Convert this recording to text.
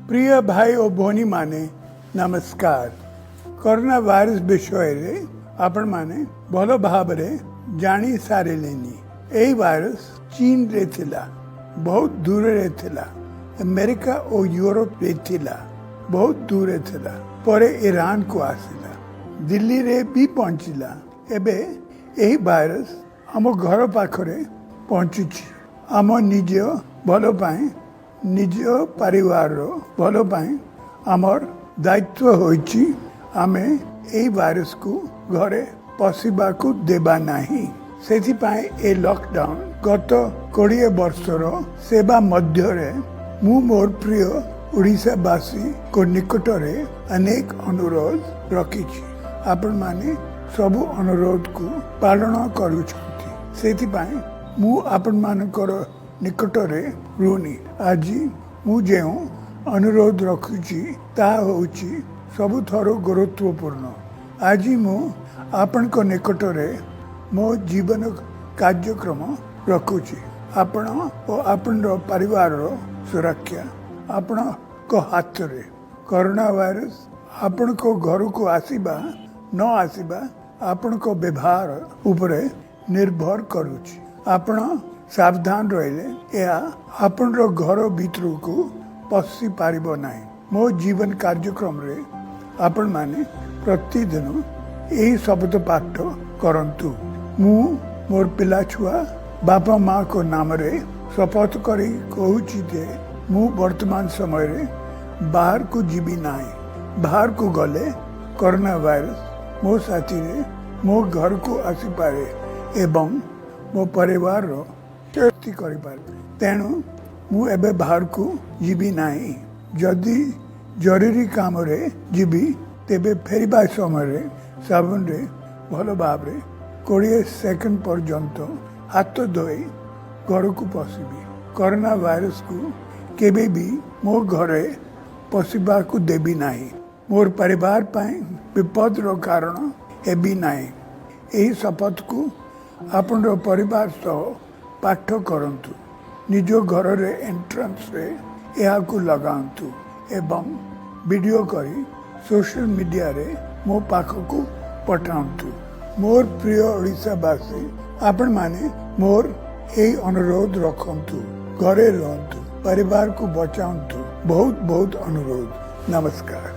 ପ୍ରିୟ ଭାଇ ଓ ଭଉଣୀମାନେ, ନମସ୍କାର। କରୋନା ଭାଇରସ ବିଷୟରେ ଆପଣମାନେ ଭଲ ଭାବରେ ଜାଣି ସାରିଲେଣି। ଏହି ଭାଇରସ ଚୀନରେ ଥିଲା, ବହୁତ ଦୂରରେ ଥିଲା। ଆମେରିକା ଓ ୟୁରୋପରେ ଥିଲା, ବହୁତ ଦୂରରେ ଥିଲା। ପରେ ଇରାନକୁ ଆସିଲା, ଦିଲ୍ଲୀରେ ବି ପହଞ୍ଚିଲା। ଏବେ ଏହି ଭାଇରସ ଆମ ଘର ପାଖରେ ପହଞ୍ଚୁଛି। ଆମ ନିଜ ଭଲ ପାଇଁ, ନିଜ ପରିବାରର ଭଲ ପାଇଁ ଆମର ଦାୟିତ୍ୱ ହୋଇଛି, ଆମେ ଏହି ଭାଇରସକୁ ଘରେ ପଶିବାକୁ ଦେବା ନାହିଁ। ସେଥିପାଇଁ ଏ ଲକଡାଉନ। ଗତ 20 ବର୍ଷର ସେବା ମଧ୍ୟରେ ମୁଁ ମୋର ପ୍ରିୟ ଓଡ଼ିଶାବାସୀଙ୍କ ନିକଟରେ ଅନେକ ଅନୁରୋଧ ରଖିଛି। ଆପଣମାନେ ସବୁ ଅନୁରୋଧକୁ ପାଳନ କରୁଛନ୍ତି, ସେଥିପାଇଁ ମୁଁ ଆପଣମାନଙ୍କର ନିକଟରେ ଋଣୀ। ଆଜି ମୁଁ ଯେଉଁ ଅନୁରୋଧ ରଖୁଛି, ତାହା ହେଉଛି ସବୁଠାରୁ ଗୁରୁତ୍ୱପୂର୍ଣ୍ଣ। ଆଜି ମୁଁ ଆପଣଙ୍କ ନିକଟରେ ମୋ ଜୀବନ କାର୍ଯ୍ୟକ୍ରମ ରଖୁଛି। ଆପଣ ଓ ଆପଣଙ୍କ ପରିବାରର ସୁରକ୍ଷା ଆପଣଙ୍କ ହାତରେ। କରୋନା ଭାଇରସ ଆପଣଙ୍କ ଘରକୁ ଆସିବା ନ ଆସିବା ଆପଣଙ୍କ ବ୍ୟବହାର ଉପରେ ନିର୍ଭର କରୁଛି। ଆପଣ ସାବଧାନ ରହିଲେ ଏହା ଆପଣଙ୍କ ଘର ଭିତରକୁ ପଶି ପାରିବ ନାହିଁ। ମୋ ଜୀବନ କାର୍ଯ୍ୟକ୍ରମରେ ଆପଣମାନେ ପ୍ରତିଦିନ ଏହି ଶପଥ ପାଠ କରନ୍ତୁ। ମୁଁ ମୋର ପିଲା ଛୁଆ, ବାପା ମାଙ୍କ ନାମରେ ଶପଥ କରି କହୁଛି ଯେ ମୁଁ ବର୍ତ୍ତମାନ ସମୟରେ ବାହାରକୁ ଯିବି ନାହିଁ। ବାହାରକୁ ଗଲେ କରୋନା ଭାଇରସ ମୋ ସାଥିରେ ମୋ ଘରକୁ ଆସିପାରେ ଏବଂ ମୋ ପରିବାରର କ୍ଷତି କରିପାରେ। ତେଣୁ ମୁଁ ଏବେ ବାହାରକୁ ଯିବି ନାହିଁ। ଯଦି ଜରୁରୀ କାମରେ ଯିବି, ତେବେ ଫେରିବା ସମୟରେ ସାବୁନରେ ଭଲ ଭାବରେ 20 ସେକେଣ୍ଡ ପର୍ଯ୍ୟନ୍ତ ହାତ ଧୋଇ ଘରକୁ ପଶିବି। କରୋନା ଭାଇରସକୁ କେବେ ବି ମୋ ଘରେ ପଶିବାକୁ ଦେବି ନାହିଁ। ମୋର ପରିବାର ପାଇଁ ବିପଦର କାରଣ ହେବି ନାହିଁ। ଏହି ଶପଥକୁ ଆପଣଙ୍କ ପରିବାର ସହ ପାଠ କରନ୍ତୁ। ନିଜ ଘରରେ ଏଣ୍ଟ୍ରାନ୍ସରେ ଏହାକୁ ଲଗାନ୍ତୁ ଏବଂ ଭିଡ଼ିଓ କରି ସୋସିଆଲ ମିଡ଼ିଆରେ ମୋ ପାଖକୁ ପଠାନ୍ତୁ। ମୋର ପ୍ରିୟ ଓଡ଼ିଶାବାସୀ, ଆପଣମାନେ ମୋର ଏହି ଅନୁରୋଧ ରଖନ୍ତୁ। ଘରେ ରୁହନ୍ତୁ, ପରିବାରକୁ ବଚାନ୍ତୁ। ବହୁତ ବହୁତ ଅନୁରୋଧ। ନମସ୍କାର।